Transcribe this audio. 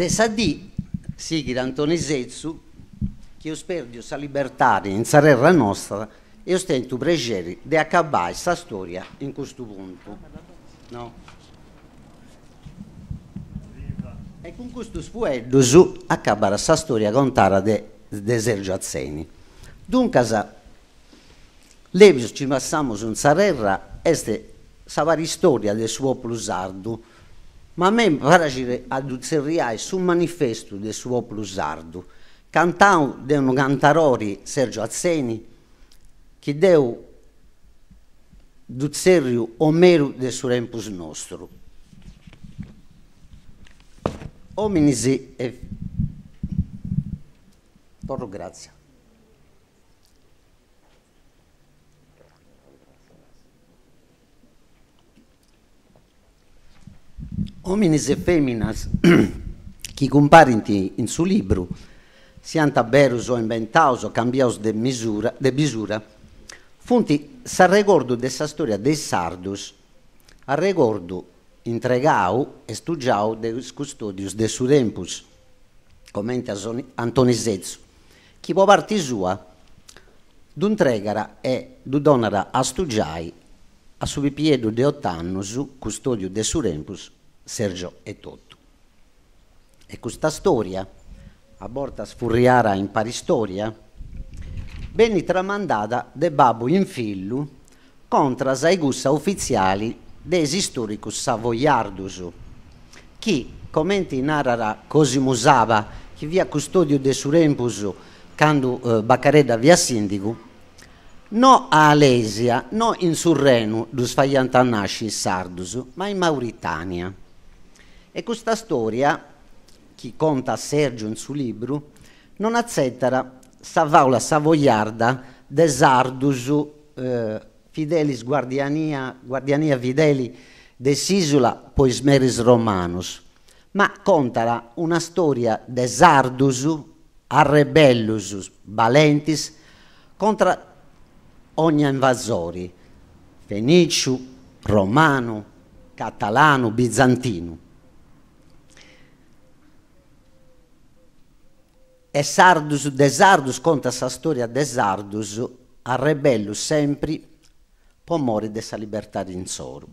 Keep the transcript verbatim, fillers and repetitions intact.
De sa dì, sighit Antoni Setzu, chi eus pèrdiu sa libertadi in sa terra nostra, eus tentu prexeri de acabai sa storia in custu puntu, no? E cun custus fueddus acabat sa storia contada de, de Sergiu Atzeni. Duncas, Lebius ci passamus in sa terra est sa paristoria de su pòpulu sardu, ma a mei mi praxit a ddu tzerriai su manifestu de su pòpulu sardu, cantau de unu cantadori, Sergiu Atzeni, chi deu ddu tzerriu Omeru de su tempus nostru. Òminis e... Torru, gràtzias. Òminis e fèminas chi cumparint in su libru, siant berus o imbentaus o cambiaus de misura, de bisura, funt s'arregordu de sa storia de is sardus, arregordu intregau e stugiau de is custòdius de su tempus, comente a Soni-, Antoni Setzu, chi po parti sua ddu intregat e ddu donat a stugiai a su pipieddu de ot'annus, custòdiu de su tempus, Sergio Etotu. E custa storia, a bortas furriada in paristoria, benit tramandada de babu in fillu, contras a cussa ufitziali de is istoricus savoiardus, chi, comenti narat Cosimu Saba, chi fiat custòdiu de su tempus candu, eh, Baccaredda fiat sindigu, no a Alesia, no in su Renu ddus faiant nasci is sardus, ma in Mauritania. E custa storia, chi contat Sergiu in su libru, non atzetat sa fàula savoiarda de sardus, eh, fidelis guardiania, guardiania fideli de s'ìsula po is meris romanus, ma contat una storia de sardus arrebellus, balentis, contra ogna invasori, feniciu, romanu, catalanu, bizantinu. E sardus, de sardus, contat sa storia de sardus arrebellus sempri po mori de sa libertadi insoru.